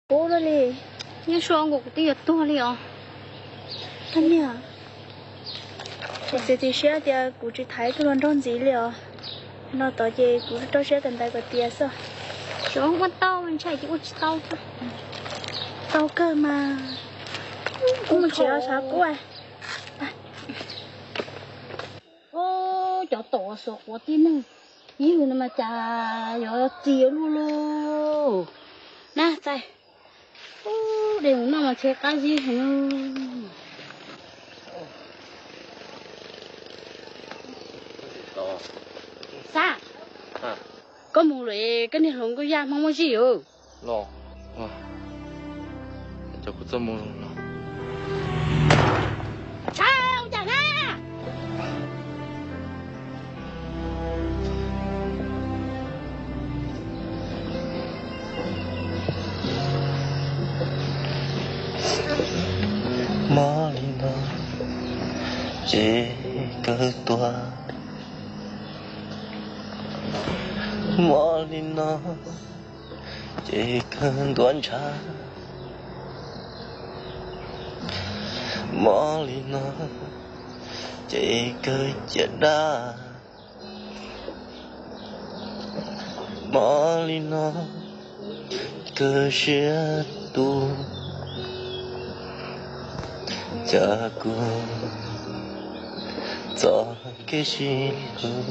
Ua luaj li, yeej sua nkaus kuv twb yuav tuag li os. Koj niag, kuv txiav txim siab tias kuv tsis thaiv tus hluas nraug ntxiv li os. No tod ces kuv rau siab tawm ntawd kom tiav xwb. Tsuav ua tau ntshai ces ua tsis tau. Tau kawg mas. Kuv mus tsev os, tshav kub. Cov tom xuas quav tib neeg, ib yug no mas cas yuav txias luaj luaj. Na txais, de mus noj mas ntshe qab zib heev. Xab, koj mus lawm, koj niag hluas nkauj yaj Hmoob muaj zij os. Los, cov kuv txoj moo zoo no. Tshaj, ua cas na? Mob li no ces kawg tuag, mob li no ces kawg ntuav ntshav, mob li no ces kawg ciam dab, mob li no kawg siab tu, cas kuv txoj kev sib hlub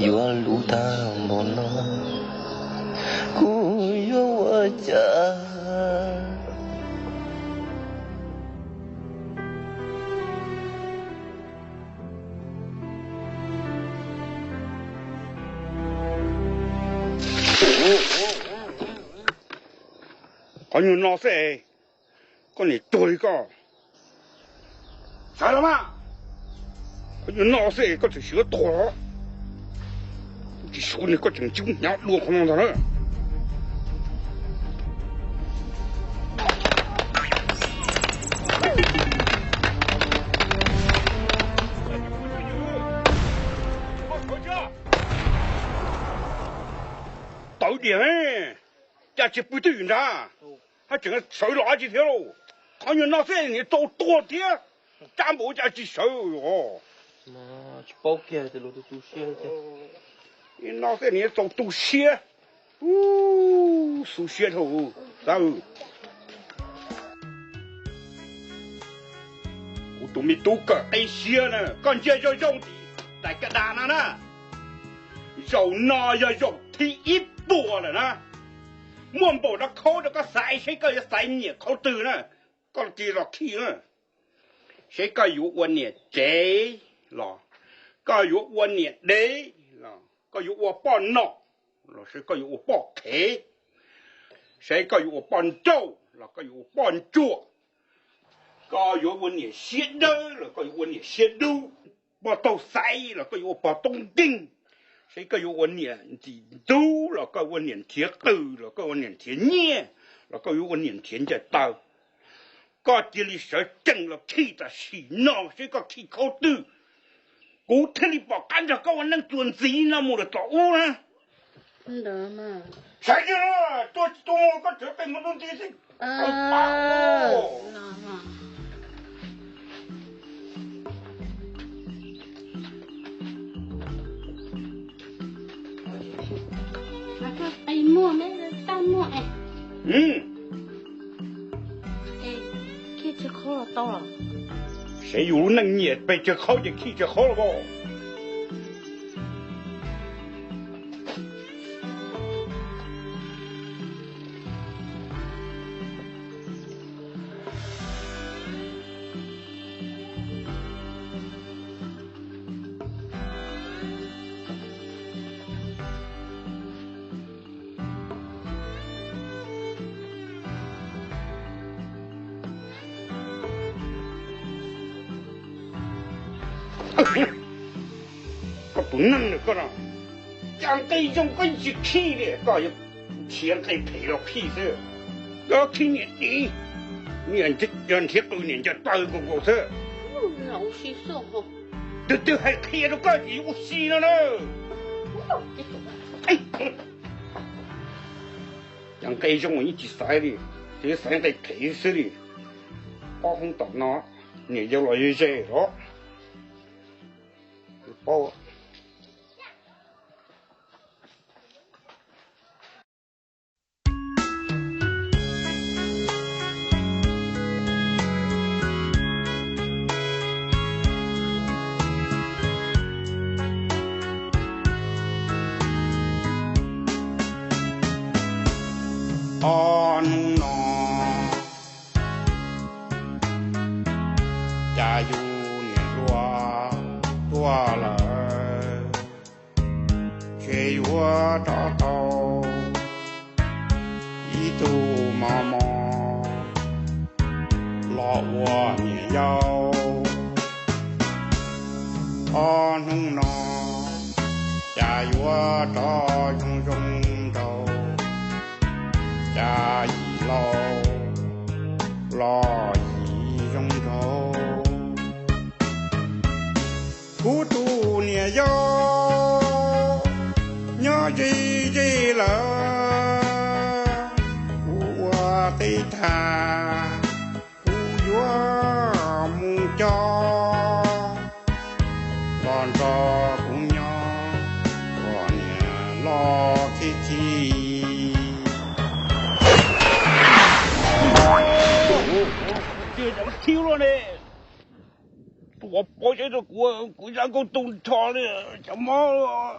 yuav luv tag npaum no, kuv yuav ua cas? Qhov nyuag no xwb, koj niam tuag li koj. Sawv los mas, qhov nyuag no xwb koj tseem siv tuag los? Tsis suav nws koj tseem tsis hnyav dua qhov no ntag na. Tawv diam, cas tsis pw twj ywm nrad, haj tseem sawv los dab tsi thiab lauj? Qhov nyuag no xwb niam txaus tuag thiab, tsab npaum cas tsis sawv os. Tsis paub kiag tias luag tu tu siab. No xwb niam txaus tu siab. Ub, tu siab dhau. Kuv tus me tub kawm qib siab na, koj ntsia zoo zoo tim daim ka das no na. Zaum no yog zaum thib ib puas lawm na. Muaj npaum no khaub rau koj xaiv, seb koj yuav xaiv niam qhov twg na. Koj cia li los khij na. Seb koj yuav ua niam tsev los koj yuav ua niam dev los koj yuav ua poj nom los seb koj yuav ua poj qhev, seb koj yuav ua poj nrauj los koj yuav ua poj ntsuam, koj yuav ua niam siab dawb los koj yuav ua niam siab dub, pog taug xaiv los koj yuav ua pog toob nkeeg, seb koj yuav ua niam ntxim ntxub los koj ua niam nrhiav qws los koj ua niam nrhiav nyiaj los koj yuav ua niam nrhiav ncaws taw. Koj cia li sawv tsees los khij tam sim no seb koj khij qhov twg, kuv thiaj li pom qab nrog koj ua neej txuas ntxiv no mus lawm tom ub na. Sawv tsees, tua tsis tua mus koj tseem qe mus ntu nti xwb. Seb yus lub neej nyiam pes tsawg qhov ces khij tsawg qhov los as. Koj tus neeg koj no, cas nqe zoo koj tsis khij li, koj yuav nrhiav nqe phem los khij xwb. Koj khij niam div, niam nrhiav qws niam ncaws taw nkaus nkaus xwb. Twg twg hais qhia rau koj ces yuav ua si no na. Cov nqe zoo yeej tsis xaiv li, tsuas xaiv nqe phem xwb li. Ob hnub tom no niam yau los ze los paub. Ob hnub no cas yus niam hluas tuag lawm, ntshe yuav rov tau ib tug mos mos los ua niam yau. Ob hnub no cas yuav rov zoo zoo nraug, cas yim laus los yim zoo nraug. Kuv tus niam yau nyob ze ze lawm, kuv ua teb tag kuv yuav mus coj los nrog kuv nyob, kom niam loj khib khib. Ua pov seb rau kuv, kuv zaj nkauj tu nrho li cov mob.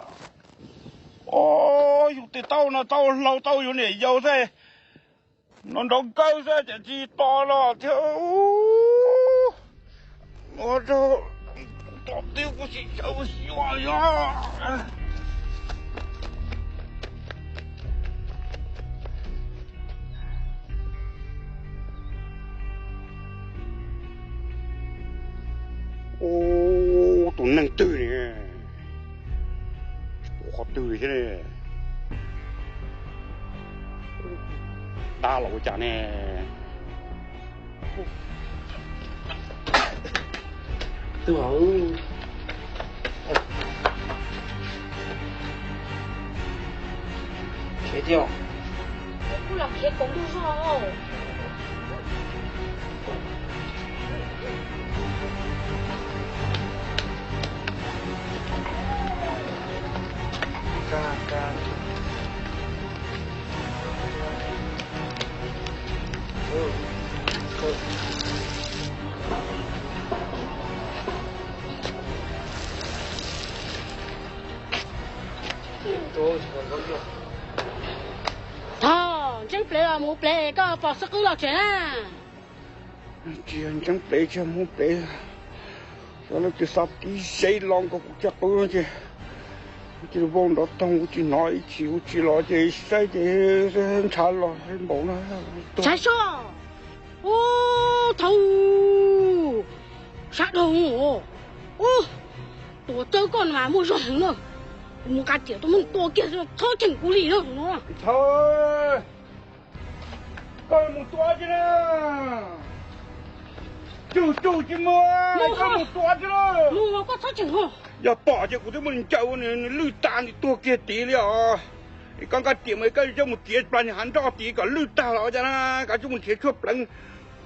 Yus tes taub no tau hlau tau yus niam yau xwb, no nrov nkawg xwb ces tsis tos los thiab. Ua rau kuv tom twb kuv tsis sawv xyuas yog. Ub, tus neeg twg ne? Ua qhov twg thiab ne? Dab los ua cas ne? Twb hauv. Khiav thiab. Kuv los khiav koom ntuj zog. Thov ntseeb plev los mus plev, koj pom xib qwb los tsev na. Tsis yog ntseeb plev tsis yog mus plev, xyov leej twg xa tib zeb los nkaus kuv caj qwb ces cia li vau nrov toog, kuv tsis hnov ib chim, kuv tsis los ces saib ces ntshav los npaum no. Tshaib soj. Ub, thaum sab dhau. Ub, tuam tsawb koj mas muaj zog heev na. Kuv mus nqa riam tuaj muab nws tua kiag, txhob cheem kuv li na tus no. Koj mus tua tsi na? Cug cug tsis muaj, koj mus tua tsi na? Mus, koj txhob cheem. Yog pom ces kuv twb muab nws ncaws ua nws lwj tag nws tuag kiag tid li os. Koj nqa riam mas koj coj mus txiav plas nws hav nroj tid kom lwj tag los ua cas na, koj coj mus nrhiav tshuaj pleev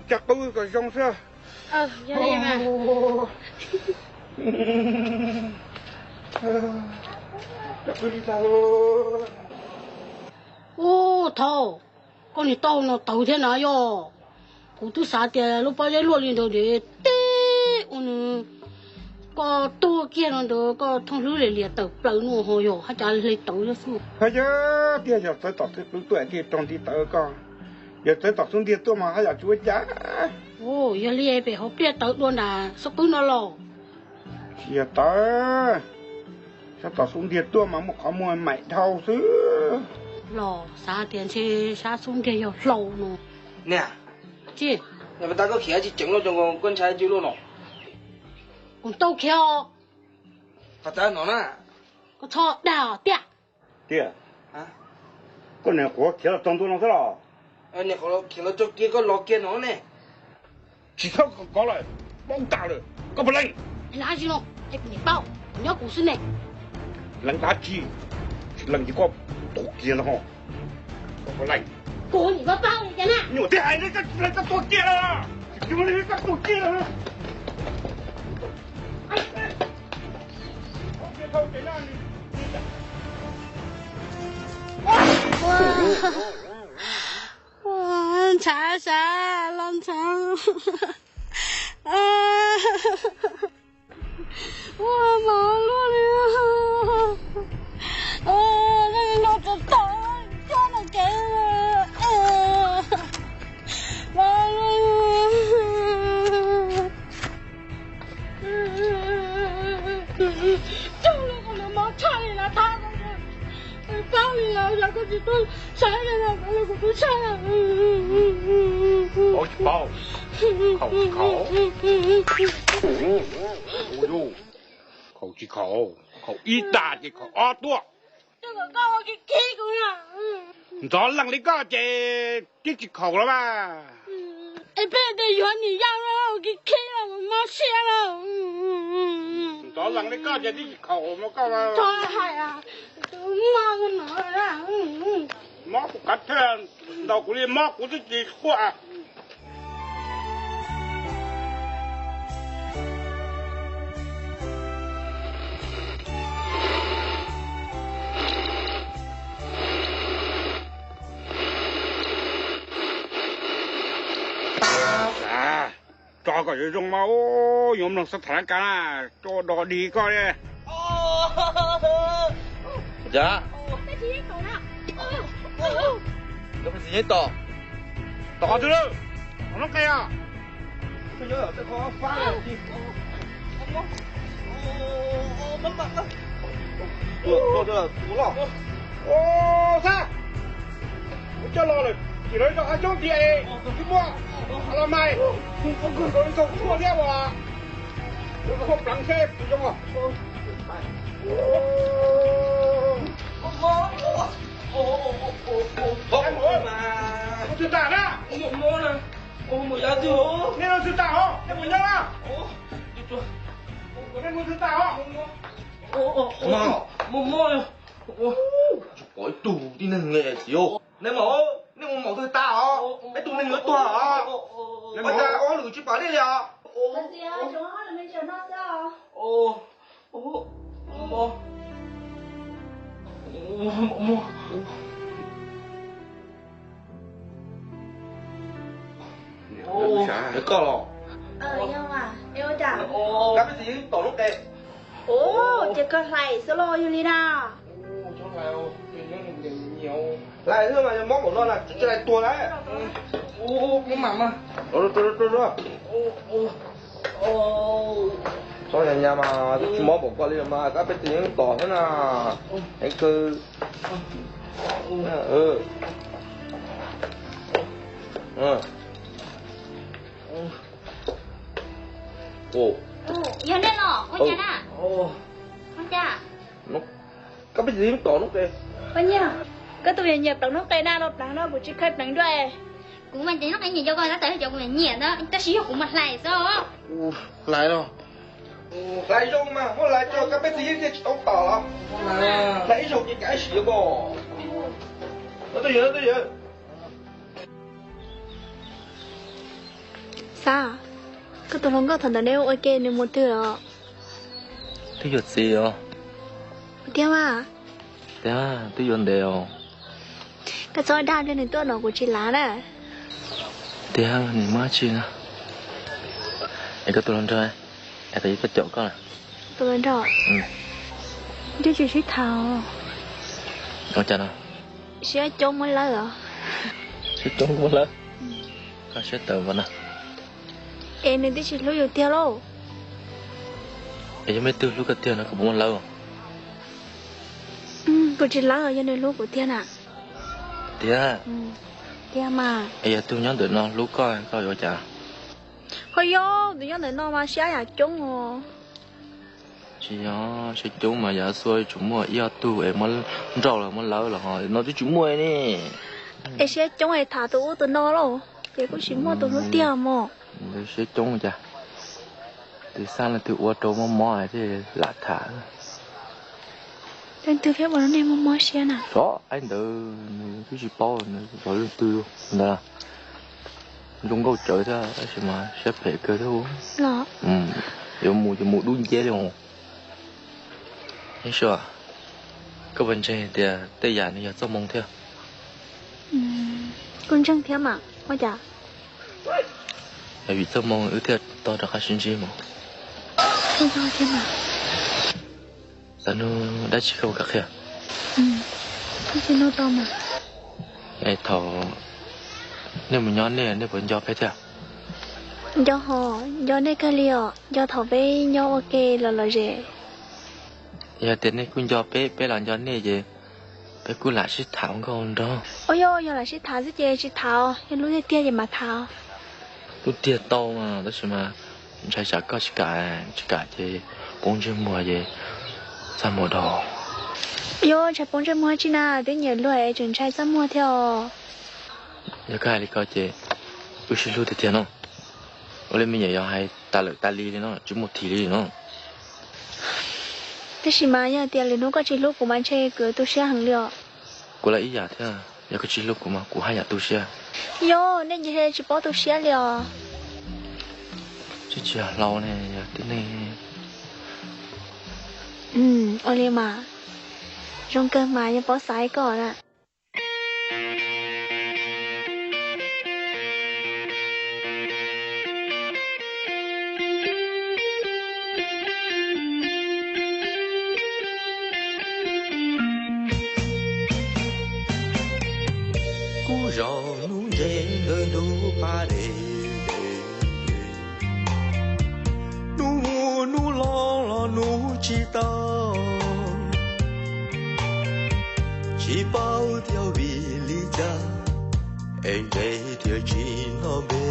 caj qwb kom zoo xwb. Ub, thaum koj niag tau no tawv thiab na yog. Kuv twb xav tias lub pob zeb luaj li ntawd ntev teb ua nws, koj tuag kiag no ntawd koj thooj hlwb liam liam tawm plaws no ho yog haj cas hle tawv xwb. Yog tiag yog txawv tom xib qwb tuaj thiaj raug nti tawv koj. Yog txawv tom xub ntiag tuaj mas haj yam tsis ua cas. Yog li pem hauv pliaj tawv dua nram xub qwb no los? Tsis yog tawv, sab tom xub ntiag tuaj mas muaj qhov muag maim dhau xwb. Los xav tias ntshe sab xub ntiag yog hlau no. Niam, tsis, niam, pas tas koj khiav tsis ceev los cov koj ntshai ywg luaj no. Kuv tau khiav os. Pas tas no na. Koj txhob dag tiag. Tiag, koj niam qhuav khiav los txog ntua no xwb los? Niam qhuav khiav los txog kiag koj los kiag no ne. Tsis txhob kov lawm, paub tas lawm, koj puas leej? Leej dab tsi no, kuv niam paub, kuv nyob kuv xwb ne. Leej dab tsi, tsis leej ces koj tuag kiag ntag ho. Koj puas leej? Kuv nim pab pab li cas na? Nyuam tib hais li koj tua kiag lawm, koj tua kiag lawm. Ntshav sab los ntshav. Ua mov luaj li. Ua no tau tau coj no kev. Mov luaj. Coj los kom lawv mov tshaj li lawv thab. Paub li lawv yog koj tsis tuaj saib li los kuv twb saib. Paub tsis paub? Khaum tsis khaum? Khaum tsis khaum? Khaum ib tag ces khaum ob tuaj. Ntxov lees li koj ces twb tsis khaum los mas. Es peb tias yuav niam yau los ua kiv khib los mob siab los. Ntxov lees li koj ces twb tsis khaum mas koj. Txhob hais, mob kuv qab thej, ntaus kuv li mob kuv twb tsis quaj. Tso kom zoo zoo mas, yuav mloog xab tham lab kas na, tso do dig koj li. Cas? Koj pheej txiv yeej tom, tom qhov twg lawm? Qhov noob qes os. Ua, ua, ua, ua, ua, Xab, kuv coj los lawm, tsis lawv rau qhov coob tiag es kuv twb muaj los mas, kuv tau tshuaj thiab uas kuv pleev seb puas zoo os. Tus twg tas na? Nej tus twg tas os? Nej puas nyob na? Nej tus twg tas os? Tsis pom ib tug tib neeg li txiv. Nej maum, nej ua maum twg tas os? Peb tus neeg yuav tuag os. Ua cas ua lwm tsis pom nej li os? Koj los? Kab peb txiv tom lub qe. Ces koj hlais xwb los yog li na? Hlais xwb mas yog mob npaum no na, tsis hlais tuag lawm. Txhob nyas nyas mas, tsis mob npaum koj li mas kab peb txiv yeej tom xwb na. Heev kawg. Yog nej los ua cas na? Ua cas? Koj peb txiv yeej tom noob qes. Koj tus yog nyiam pleev noob qes na los pleev no, kuv tsis kheev pleev dua. Kuv mas ces noob qes nyiam cov ko tab txawm cov kuv nyiam ntawd, tab sis yog kuv mas hlais xwb. Hlais los? Hlais zoo mas, muab hlais tso kab peb txiv yeej thiaj tsis tau tom los. Hlais ib zaug ces kav ib sim os. Twj ywm, twj ywm. Xab, koj tus hluas nkauj thaum ntawd neb ua ke nws mus twg os? Twb yuav txiv os. Tiag mas. Tiag, twb yuav ntev os. Koj txhob dag, nws tuaj no kuv tsis lav na. Tiag, nws muaj dab tsi na? Es koj tus hluas nraug, es koj yuav tuaj caum koj na. Tus hluas nraug, twb tsis sib tham. Ua cas no? Siab coob muab lawb os. Siab coob muab lawb? Koj siab tawv npaum no. Es nws twb tsis hlub yus tiag lauj. Es yog muaj ib tug hlub koj tiag no koj puas muab lawb? Kuv tsis lawb, yog nws hlub kuv tiag na. Tiag? Tiag mas. Es yog tus nyob ntawm no hlub koj, koj yuav ua cas? Ho yog tus nyob ntawm no mas siab yam coob os. Tsis yog siab coob mas yav xua tsuas muaj ib ob tug es muab nrauj los muab lawb los ho no twb tsis muaj ne. Es siab coob es tham tus ub tus no lauj, ces kuj tsis muaj tus hlub tiag mos. Siab coob cas, tus xab leej twg ua rau mob mob thiaj lam tham. Leej twg thiab ua rau nej mob mob siab na? Xyov, ntawd nws twb tsis paub nws yog leej twg ntawd. Zoo nkauj tsawv thiab tab sis mas siab phem kawg thiab. Los, yuav mus ces mus dub nciab li os. Yeeb Suab, koj puas ntseeg tias tej yam no yog txoj moo thiab? Kuv ntseeg thiab mas, ua cas? Yog vim txoj moo wb thiaj tau rov qab sib ntsib mas. Xav nug dab tsi koj puas kam qhia? Thaum nej mus nyob nej, nej puas nco peb thiab? Nco hos, nco nej kawg li os, nco thaum peb nyob ua ke los lom zem. Yog tias nej kuj nco peb, peb los nco nej ces peb kuj lam sib tham ua nkauj nraug. Ua yog, yog lam sib tham xwb ces tsis tham, yog hlub tiag tiag ces mam tham. Hlub tiag tau mas, tab sis mas ntshai tsam koj tsis kam, tsis kam ces poob ntsej muag ces txaj muag dhau. Yog ntshai poob ntsej muag tsi na, twb nyiam luag es tseem ntshai txaj muag thiab os. Yog koj hais li ko ces wb sib hlub tiag tiag no. Ua li me nyuam yaus hais tas lawm tas li li no, tsis muaj thim li no. Tab sis mas yog tias lwm hnub koj tsis hlub kuv mas ntshe kuv tu siab heev li os. Kuv los ib yam thiab, yog koj tsis hlub kuv mas kuv haj yam tu siab. Yog nej nce tsis paub tu siab li os. Tsis tsis yog hlau ne, yog tib neeg. Ua li mas, zoo kawg mas yeej paub xaiv koj na. Kuv zaum hnub ntseg ntawm ntug pas dej, hnub mus hnub los los hnub tsis tau, tsis paub thiaj vim li cas es ntsej thiaj tsis noj npe.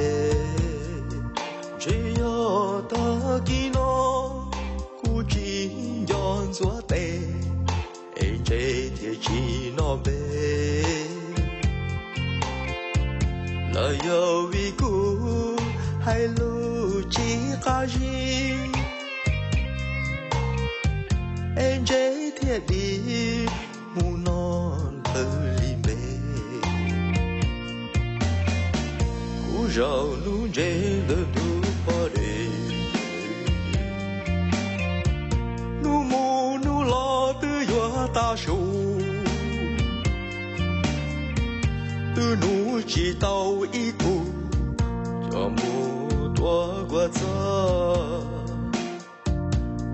Ntshe yog tag kis no kuv tsis nco ntxuav tes es ntsej thiaj tsis noj npe. Los yog vim kuv hais lus tsis qab zib es ntsej thiaj dim mus no ntawd li npe. Kuv zaum hnub ntseg ntawm ntug pas dej, hnub mus hnub los twb yuav tav su, twb hnub tsis tau ib tug coj mus tuav kuv txog.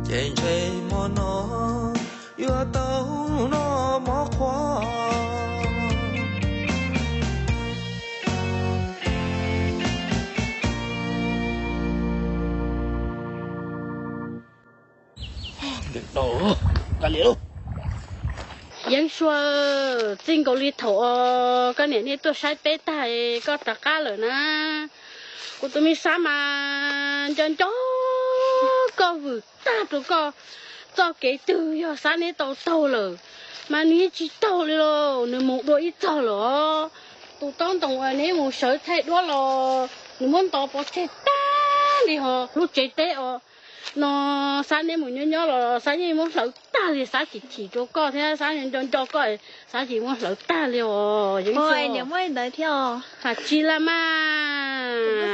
Ces ntshe hmo no yuav tau noj mov qhuav. Yeeb Sua, txij nkaus li thaum koj niam nej tuaj saib peb tag koj rov qab lawm na, kuv tus me Xab mas nco nco koj, vwm tag rau koj. Txoj kev twg yog Xab neb tau taug lawm, mas nws yeej tsis taug li los nws mus dua ib txog lawm os. Tus tob ntoos uas neb mus sawv thaij duab los nws muab ntov pov tseg tag li hos. Lub tsev teb os no Xab neb mus nyob nyob los Xab yeej muab hlawv tag li. Xab chim chim rau koj thiab Xab nco nco koj, Xab yeej muab hlawv tag li os. Yeeb Sua, niam muaj li ntawd thiab os. Hais tsis la mas,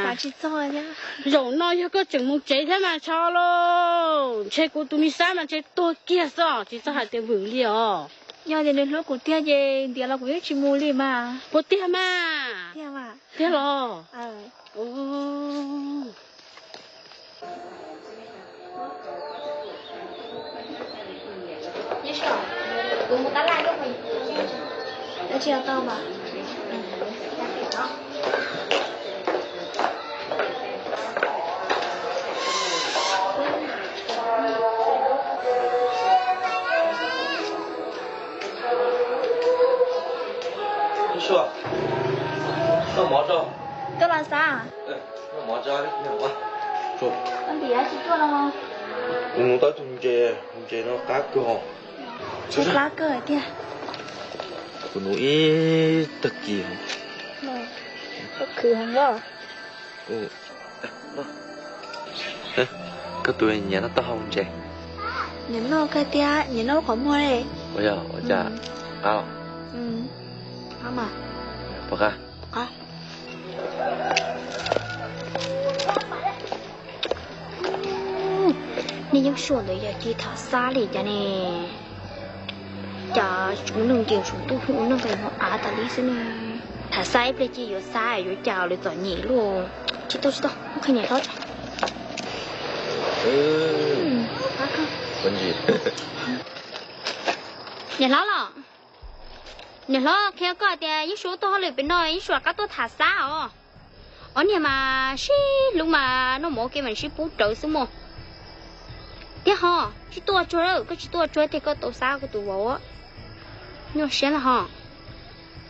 xav tsis txog thiab. Zaum no yog koj tseem mus tsev thiab mas tsho lauj, ntshe kuv tus me Xab mas ntshe tuag kiag xwb, tsis txhob hais tias vwm li os. Yog tias nws hlub kuv tiag ces ntiav los kuv yeej tsis mus li mas. Puas tiag mas? Tiag mas. Tiag los? Sua, noj mov tso. Koj los Xab? Noj mov tso. Koj ntiav tsis tuaj los? Kuv nuv tau tus ntses, tus ntses no qab kawg. Qab kawg tiag. Kuv nuv ib tag kis. Khwv heev los? Koj tus nyiam noj taub hau ntses. Nyiam noj kawg tiag, nyiam noj qhov muag li. Ua yog ua cas qab? Pom qab. Nej Yeeb Suav ntawd yog cia li tham xab li cas ne? Cas tsoom neeg nkees tsoom tuaj hu ua neej nqis hmo av tas li xwb ne. Tham xab ib pliag cia yuav xab yuav cas lawv txom nyem luaj. Tsis tau tsis tau, muab qhia niam hlob. Niam hlob los, niam hlob qhia koj tias Yeeb Suav tuaj hauj lwm pem no, Yeeb Suav rov qab tuaj tham xab os. Ob niag mas sib hlub mas noj mov ua ke mas sib pub rawv xwb mog. Tiag ho, tsis tuaj tsuag lawm, koj tsis tuaj tsuag tiag koj tau xab koj tus vauv. Nyuaj siab lawm ho.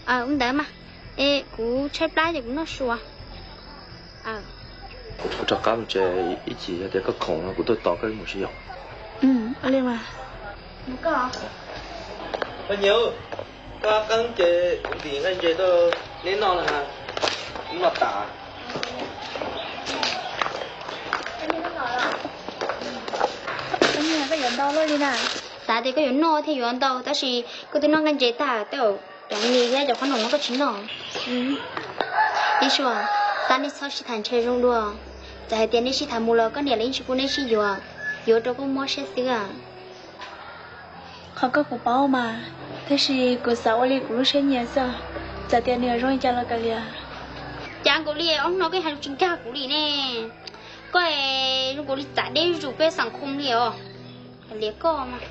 Ua ntawd mas, es kuv tshaib plab ces kuv noj su. Kuv rov qab mus tsev, ib chim yog tias koj khoom no kuv tuaj tos koj mus sib yom. Koj nyiam, koj qeeb ces kuv ntim nqaij ntses tuaj neb noj na, noj tas. Xav tias koj yuav noj thiaj yuav ntau, tab sis koj twb noj nqaij ntses tag tej zaum cov mis thiab cov qhob noom no koj tsis noj. Yeeb Suav, xav nej txhob sib tham ntshe zoo dua. Txawm hais tias nej sib tham mus los koj niam lawv yeej tsis pub nej sib yuav, yuav rau koj mob siab xwb. Qhov koj puas paub mas, tab sis kuv xav ua li kuv lub siab nyiam xwb, txawm tias nws zoo li cas los kav liam. Cas nkaus li ob hnub no koj hais lus tsis nkag kuv li ne. Koj zoo nkaus li txav deb zuj zus peb xeem khoom li os. Kav liam koj mas.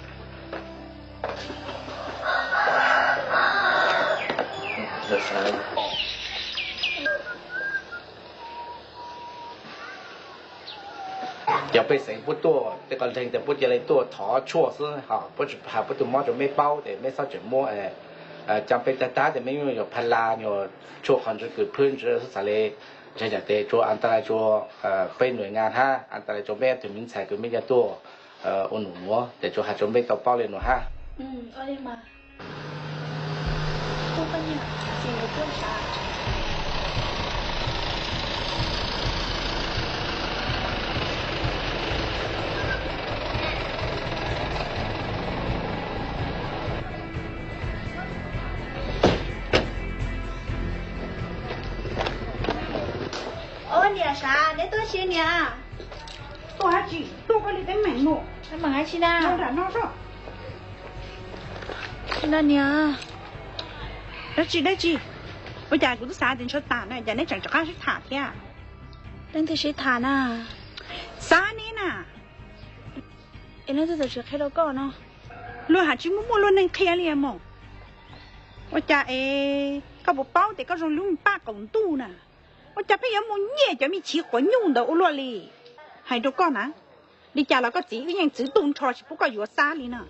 Cov pej xeem puab tuaj tej qos leeg tas puab cia li tuaj thov tshuaj xwb, puab tsis has puab tus mob rau meb paub ces meb txhob tseem muab cam peb tag tag ces meb yuav yuav pha la, yuav tshuaj qhov ntawd kws phwb ntawd xwb xav li. Ntshai tsam tes tsuas an ta lais rua peb nuam ngas hab, an ta lais rua meb tug miv ntxhais kws meb yuav tuaj ua num nuav, tes tsuas has rua meb tau paub li nuav hab. Ob niam sav, neb tuaj tsi niam? Tuaj hab tsi, tuaj koj li teeb meem mus. Nram no so. Tsi no niam? Dab tsi dab tsi? Ua cas kuv twb xav tias ntshaw tas na, cas neb tseem rov qab sib tham thiab? Leej twg sib tham na? Xav neb na. Es leej twg txawm tsis qhia rau koj no? Luag has tsis muaj muaj luag neeg qhia li mus. Ua cas es koj puas paub tias koj zoo lub paj qaum ntuj na? Ua cas pheej yuav mus nyiaj cov me chiv quav nyuj ntawd ua luaj li? Hais rau koj na, li cas los koj txiv wb yeej txwv tu nrho tsis pub koj yuav Xab li na.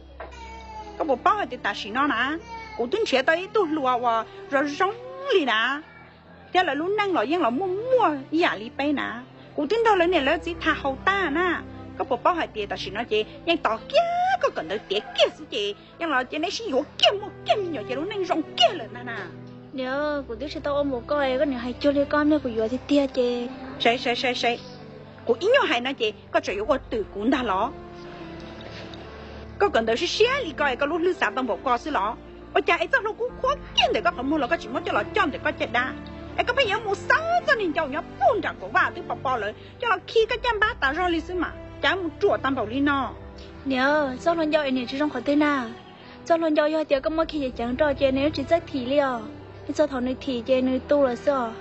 Koj puas paub hais tias tam sim no na, kuv twb nrhiav tau ib tug hluas uas zoo zoo li na, thiab lawv lub neej los yeej los muaj muaj ib yam li peb na. Kuv twb nrog lawv niam lawv txiv tham haus tag na. Koj puas paub hais tias tam sim no ces yeej tos kiag koj kawm ntawv tiav kiag xwb ces yeej los cia neb sib yuav kiag muaj kiag me nyuam ces lub neej zoo kiag lawm ntag na. Niam, kuv twb tsis tau ua npaum koj, koj niam hais cuag li koj, kuv yuav tiag tiag ces. Saib saib saib saib, kuv ib nyuag hais no ces koj tseem yuav ua twm kuv ntag los? Koj kawm ntawv siab siab li koj es koj lub hlwb xav tau npaum ko xwb los? Ua cas es txoj hlua kub qhuav kiag ntawm koj qhov muag los koj tsis muab coj los coj ntawm koj caj dab? Es koj pheej yuav mus xawb txoj niag ncau nyob puag nram kaum vaj twb pom pom lawm coj los khi koj caj npab tas zog li xwb mas cas mus ruam tag npaum li no? Niam, txoj hlua ncau es niam tsis zoo qhov twg na? Txoj hlua ncau yog tias koj muab khi ceev ceev rau ces nws yuav tsis txawj thim li os. Txog thaum nws thim ces nws tu lawm xwb os.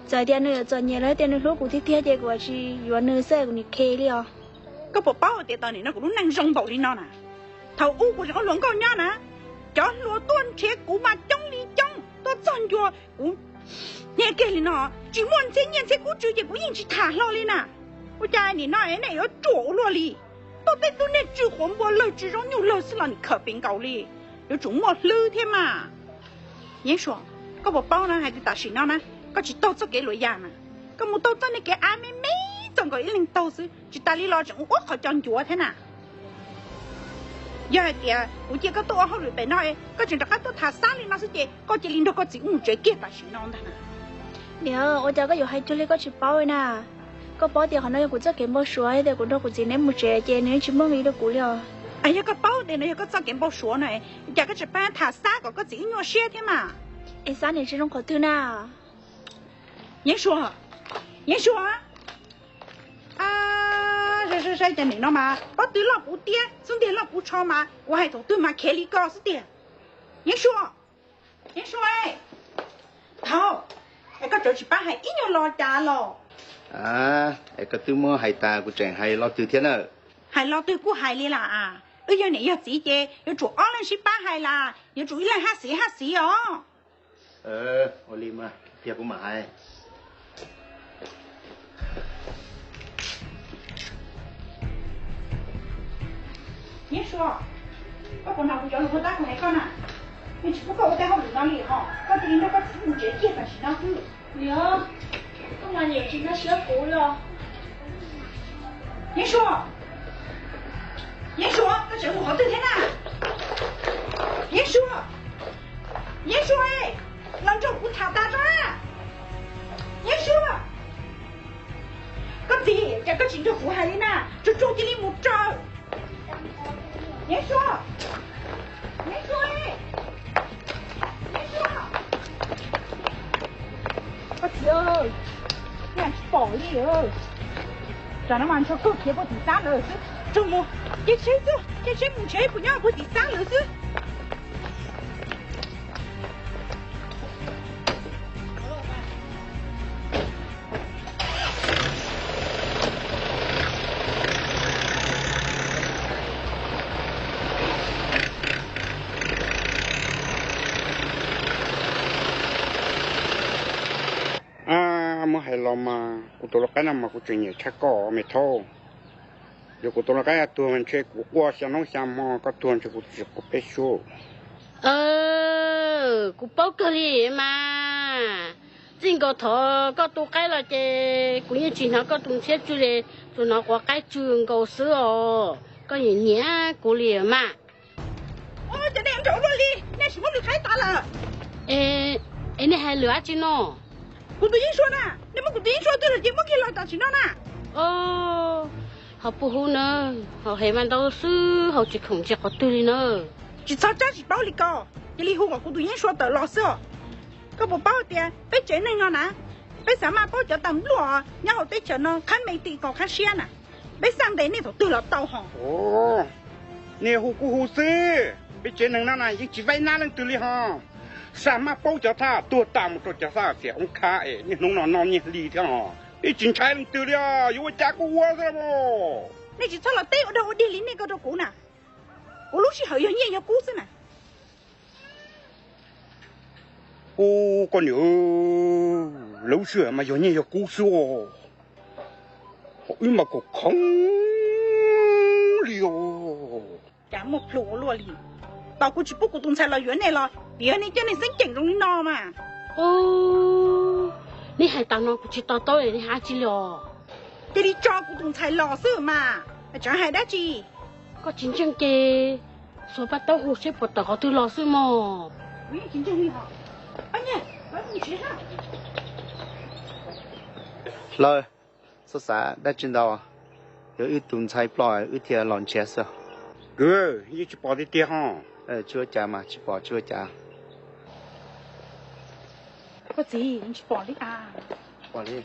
Txawm tias nws txom nyem los tias nws hlub kuv tiag tiag ces kuv tsis yuav nws xwb, kuv nim khe li os. Koj puas paub hais tias tau nim no kuv lub neej zoo npaum li no na? Thaum ub kuv tseem ua hluas nkauj nyob na, cov hluas tuaj nrhiav kuv mas coob li coob, tuaj txog ncua kuv niaj kiag li no, tsis muaj ntxhiab nyiaj ntxhiab kub tsw ces kuv yeej tsis tham hlo li na. Ua cas nim no es nej yuav ruam ua luaj li? Tuaj tej tug niag tsw quav npua lawg tsw zoo nyuj lawg xwb los nim khawm pem nkaus li. Yuav tsum muaj hlwb thiab mas. Yeeb Suav, koj puas paub na hais tias tam sim no na, koj tsis taug txoj kev luam yam na, koj mus taug txoj niag kev av me me txog nkaus ib leeg taug xwb, tsis tas li los tseem ua qhov cos ncuav thiab na. Yog hais tias kuv cia koj tuaj ua hauj lwm pem no, koj tseem rov qab tuaj tham Xab li no xwb ces koj cia li nrog koj txiv wb mus tsev kiag tam sim no ntag na. Niam, ua cas koj yuav hais cuag li koj tsis paub li na? Koj paub tias qhov no yog kuv txoj kev npau suav, yog tias kuv nrog kuv txiv neb mus tsev ces nws yeej tsis muaj nqis rau kuv li os. Yog koj paub tias no yog koj txoj kev npau suav no, cas koj tsis pab tham Xab kom koj txiv wb nyuaj siab thiab mas? Es Xab niam tsis zoo qhov twg na? Yeeb Suav, Yeeb Suav, saib saib cas nim no mas pob tw loj puv tiab, xub ntiag loj puv tsho mas kuv hais thaum twg mas khiav li ko xwb tiag. Yeeb Suav, Yeeb Suav, thaum es koj tseem tsis pab hais ib nyuag lo cas los? Es koj twb muab hais tas kuv tseem hais lo twg thiab na? Hais lo twg kuj hais li las. Wb yog niam yog txiv ces yuav tsum ob leeg sib pab hais las, yuav tsum ib leeg haj xiv haj xiv os. Ua li mas tiag kuv mam hais. Yeeb Suav, koj puas hnov kuv cov lus puag ta kuv hais koj na? Yeej tsis pub koj ua tej hauj lwm no li hos, koj cia li nrog koj txiv mus tsev kiag tam sim no xwb. Niam, koj mas niam tsis nkag siab kuv li os. Yeeb Suav, Yeeb Suav, koj tseem mus qhov twg thiab na? Yeeb Suav, Yeeb Suav, los nrog kuv tham tas tso na. Yeeb Suav, koj txiv, cas koj tsis nrog kuv hais li na, tsuag tsuag cia li mus raws. Yeeb Suav, Yeeb Suav, Yeeb Suav. Koj txiv, tsis pom li. Tam no mas ntshe kawg khiav puag tim Xab lawm xwb. Tsuag mus, cia tsheb xwb, cia tsheb mus ntshe puas nyob puag tim Xab lawm xwb. Muab hais los mas kuv tus lau qaib no mas kuv tseem nyiam tshaj koj me thaub. Yog kuv tus lau qaib tuag mas ntshe kuv quaj xya hnub xya hmo, koj tuag ntshe kuv tsis quaj peb suab. Kuv paub kawg li mas. Txij nkaus thaum koj tu qaib los ces kuv yeej tsis hnov koj tus ntxhiab tsw li, tsuas hnov quav qaib tsw nkaus xwb os. Koj nyiam nyiam kuv li mas. Cov nej nrog ua luaj li, nej tsis muab lwm qaib tas lawm. Es nej hais lwm dab tsi no? Kuv tus Yeeb Suav na, nej muab kuv tus Yeeb Suav twg los ces muab kiag los tam sim no na. Haus pub hub na, haus heev mas ntau xwb, haus tsis khoom ntsia qhov twg li na. Tsis txhob tsab tsis paub li ko, cia li hu kom kuv tus Yeeb Suav tawm los xwb os. Koj puas paub tias peb tsev neeg no na, peb xav maj paub cov tas npluaj nyob hauv teb chaws no qhab me tim kaus qhab siab na, peb xaj ntes nej thaum twg los tau hos. Nej hu kuj hu xwb, peb tsev neeg no na yeej tsis vaib nab leej twg li hos. Xaj maj paub cov thaj tuag tas mus rau cov thaj tias oob khab es niaj hnub no noj nyiaj hli thiab hos. Peb tsis ntshai leej twg li os, yuav ua cas kuj ua xwb os. Nej tsis txhob los teb ua dog ua dig li nej ko rau kuv na. Kuv lub sij hawm yog nyiaj yog kub xwb na. Ub, koj niam, lub sij hawm mas yog nyiaj yog kub xwb os. Ho wb mas kom khoov li os. Cas muaj plhu ua luaj li. Tos kuv tsis pub kuv tus ntxhais los yuav nej los vim yog nej coj nej xeeb ceem zoo li no mas. Nej hais tas no kuv tsis to taub nej hais dab tsi li os. Cia li tso kuv tus ntxhais los xwb mas, tsam hais dab tsi. Koj tsis ntseeg ces xuas paj taub hau seb puas tawm qhov twg los xwb mog. Kuv yeej tsis ntseeg li hos. Lawv, txhob xav dab tsi ntau, yog wb tus ntxhais ploj wb thiaj los nrhiav xwb. Kwv, yeej tsis pom tiag tiag hos. Tsis ua cas mas, tsis pom tsis ua cas. Koj txiv, tsis pom li as. Pom li.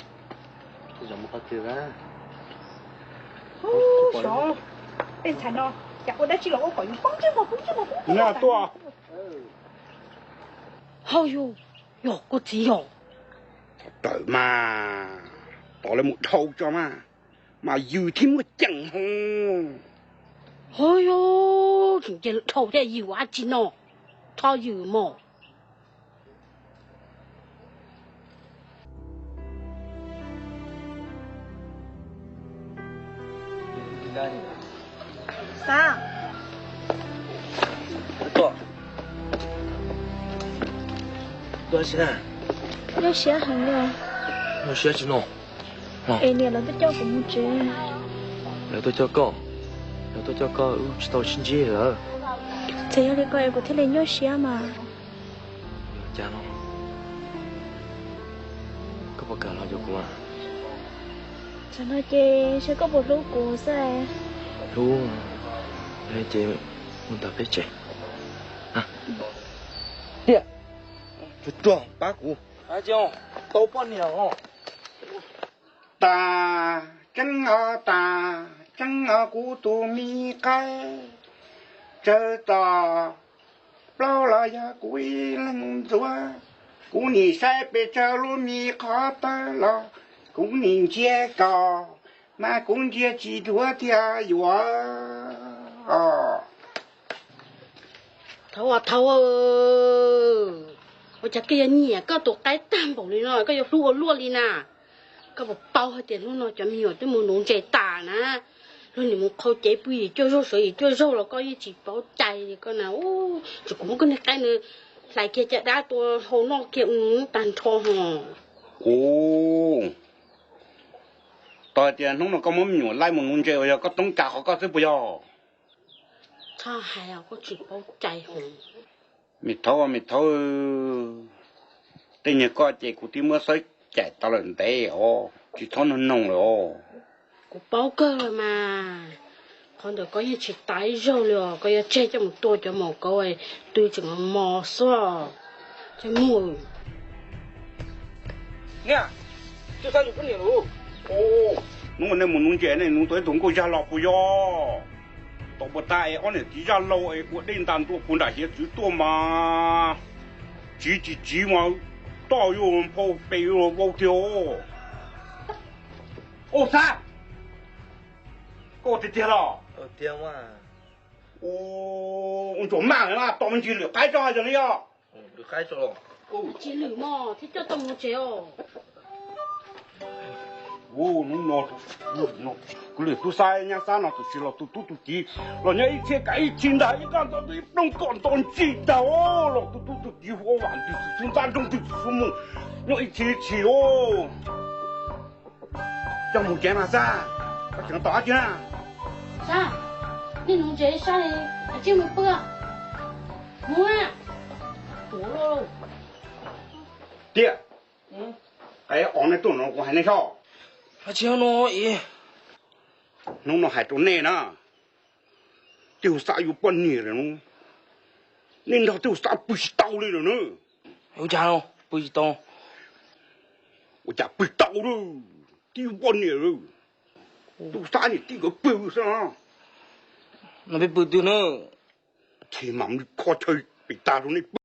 Zov mus qhov twg a? Xyov, tej ntxhais no cas ua dab tsi los ua kom yus poob ntsej muag poob ntsej muag poob ntsej muag tuaj. Hauj yus, yog koj txiv yog. Tawm mas, tos lawv mus dhau tso mas, mas yws thiab muaj ceem hos. Hauj yus, tseem cia lawv dhau thiab yws ua dab tsi no, txhob yws mog. Tuaj, tuaj ua dab tsi na? Nyuaj siab heev li. Nyuaj siab tsis no. Es niam lawv tuaj coj kuv mus tsev. Lawv tuaj coj koj? Lawv tuaj coj koj wb tsis tau sib ntsib lawm. Txawm yog li ko es kuv thiaj li nyuaj siab mas. Cas no? Koj puas kam los yuav kuv? Tsam no ces saib koj puas hlub kuv xwb. Hlub. Ces mus nram peb tsev. Tiag, tsuag tsuag pab kuv. Tau poj niam. Tas tseeb os, tas tseeb os kuv tus me qaib, tsawg txom plaub los yog kuv ib leeg ntxuav. Kuv nim saib pes tsawg lub me qhov tawb los kuv nim ntsia kom, mas kuv ntsia tsis duav thiaj yuav. Thaub, Thaub, ua cas koj yuav nyiam koj tus qaib tag npaum li no, koj yuav hlub ua luaj li na? Koj puas paub hais tias hnub no cov me nyuam twb mus nuv ntses tas na, luag nim mus qhau cev pw yim cuaj zaug sawv yim cuaj zaug los koj yeej tsis paub cai li koj na. Tsuas kuv muab koj niag qaib no hlais kiag caj dab tua hau noj kiag tag nrho ho. Ua, tau hais tias hnub no koj muab me nyuam laij mus nuv ntses uas yog koj toob kas qhov koj xwb puas yog? Txhob hais os, koj tsis paub cai ho. Me Thaub, me Thaub, tej nyuag koj ces kuv twb muab xawb cais tau lawm ntev os, tsis txhob noog noog lawm os. Kuv paub kawg los mas, qhov ntawd koj yeej tsis tas ib zaug li os, koj yuav tseg coj mus tua cov maum kauv, twb tseem mos xwb. Hnub nej mus nuv ntses nej nuv tau ib tug nkauj zag los puas yog? Tau puas tas es ob niam txiv zaj laug es ua dej ntas ntua puag nram hiav txwv tuaj mas, tsiv tsis tsiv mas toj yuav phau pes yuav vau tiag. Ua, Xab, koj tiag tiag los? Ua ntsuas maj na, tos me ntsis lwm qaib tso yog li os. Tsis lwm mog, thiaj coj tau mus tsev os. Hnub no kuv lwm tub Xab nyab Xab no tam sim los tus tub tus kiv los nyob ib txhia kav ib txhia ntag, ib kaj ntawd ib plooj kom nto ntsis ntag os, los tus tub tus kiv hu ua vam ntws tsis xub ntab nroog ntws tsis xub mus, nyob ib txhia ib txhia os. Coj mus tsev mas Xab, koj tseem tos dab tsi na? Xab, nej nuv ntses sab li, tsiab mus pw. Mus a. Tiag, qe os nej tuaj no kuv hais nej soj. Hnub no hais rau nej na, tij hu Xab yuav poj niam lawm, nej nrog tij hu Xab pw tsis tau li lawm na. Ua cas pw tsis tau? Ua cas pw tau, tij yuav poj niam lawm, tij hu Xab niam tij nkawd pw xwb no. No peb pw twg na? Ces mam li kho chaw pem tag rau nej pw.